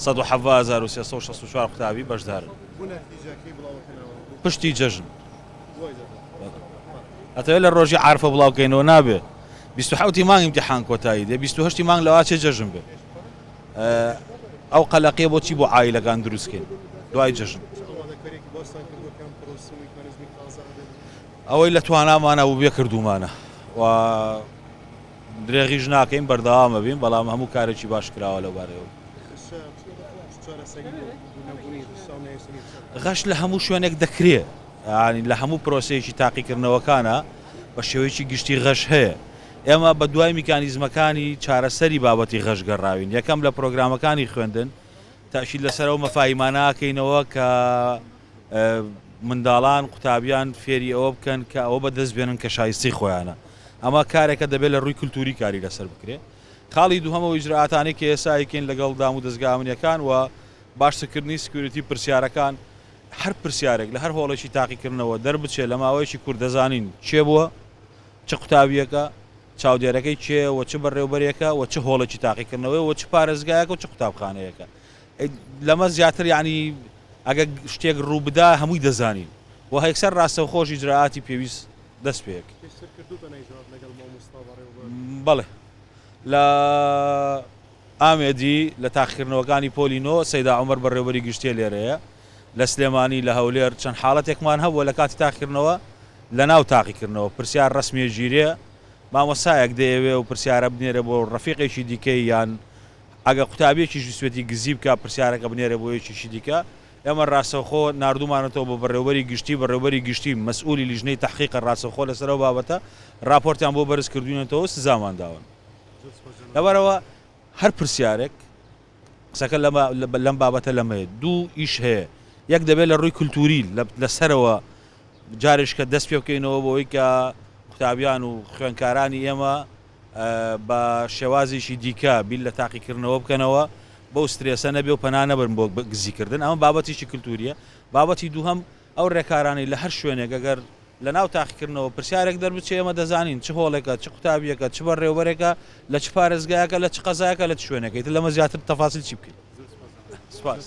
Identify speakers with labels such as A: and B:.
A: 117364 قوتابی بەشدارن. پشتی جەژن. ئەتەوێت لە ڕۆژی عارفە بڵاو کەینەوە نابێ 27 ی مانگ ئیمتیحان کۆتایی دێ 28 ی مانگ لەوا چێ جەژن بێ ئەو قەلەقیە بۆچی بۆ عایلەکان دروستکەین دوای جەژن ئەوەی لە توانامانە بوو بێ کردومانە و درێغیش ناکەین بەردەوام ئەبین بەڵام هەموو کارێکی باش کراوە لەو بارەیەوە. غەش لە هەموو شوێنێک دەکرێ یانی لە هەموو پرۆسەیەکی تاقیکردنەوەکانە بە شێوەیەکی گشتی غەش هەیە ئێمە بە دوای میکانیزمەکانی چارەسەری بابەتی غەش گەڕاوین یەکەم لە پرۆگرامەکانی خوێندن تەئکید لەسەر ئەو مەفاهیمانە ئەکەینەوە کە منداڵان، قوتابیان فێری ئەوە بکەن کە ئەوە بەدەست بێنن کە شایستەی خۆیانە. ئەمە کارێکە دەبێت لە ڕووی کولتووری کاری لەسەر بکرێت. خاڵی دووهەم ئەو ئیجرائاتانەی کە ئێستا ئەیکەین لەگەڵ دامودەزگا ئەمنییەکان و باشترکردنی security پرسیارەکان، هەر پرسیارێک لە هەر هۆڵێکی تاقیکردنەوە دەربچێت لە ماوەیەکی کورت دەزانین کێ بووە، چ قوتابییەکە، چاودێرەکەی کێیە و چ بەڕێوبەرێکە و چ هۆڵێکی تاقیکردنەوەیە و چ پارێزگایەکە و چ قوتابخانەیەکە. لەمە زیاتر یانی ئەگەر شتێک ڕووبدا هەمووی دەزانین و هەیکسەر ڕاستەوخۆش ئیجرائاتی پێویست دەست پێ ئەکەین.
B: پێشتر کردووتە نەیجواب لەگەڵ مامۆستا بەڕێوبەر؟
A: بەڵێ لە ئامێدی لە تاقیکردنەوەکانی پۆلی نۆ سەیدا عومەر بەڕێوبەری گشتیە لێرەیە لە سلێمانی لە هەولێر چەند حاڵەتێکمان هەبووە لە کاتی تاقیکردنەوە لە ناو تاقیکردنەوە پرسیار ڕەسمیە گیرێ مامۆستایەک دەیەوێ و پرسیارە بنێرێ بۆ ڕەفیقێکی دیکەی یان ئەگەر قوتابیەکیش ویستبێتی گزی بکات پرسیارەکە بنێرێ بۆ یەکێکی دیکە، ئێمە راستەوخۆ ناردوومانەتەوە بۆ بەڕێوەبەری گشتی، بەڕێوەبەری گشتی مەسئولی لیژنەی تەحقیقە راستەوخۆ لەسەر ئەو بابەتە راپۆرتیان بۆ بەرز کردووینەتەوە و سزامان داون. لەبەرئەوە هەر پرسیارێک قسەکە لەم بابەتە لەمەیە دوو ئیش هەیە یەک دەبێت لە ڕووی کولتوری لەسەرەوە جارێکە دەست پێ بکەینەوە بۆ ئەوەی کە قوتابیان و خوێنکارانی ئێمە بە شێوازێکی دیکە بیر لە تاقیکردنەوە بکەنەوە، بەو سترێسە نەبێ و پەنا نەبەن بۆ گزیکردن، ئەمە بابەتێکی کلتورییە. بابەتی دووهەم، ئەو رێکارانەی لە هەر شوێنێک ئەگەر لە ناو تاقیکردنەوە پرسیارێک دەربچێ ئێمە دەزانین چ هۆڵێکە، چ قوتابییەکە، چ بەڕێوەبەرێکە، لە چ پارێزگایەکە، لە چ قەزایەکە، لە چ شوێنێکە، ئیتر لەمە زیاتر تەفاسیل چی بکەین؟ سوپاس.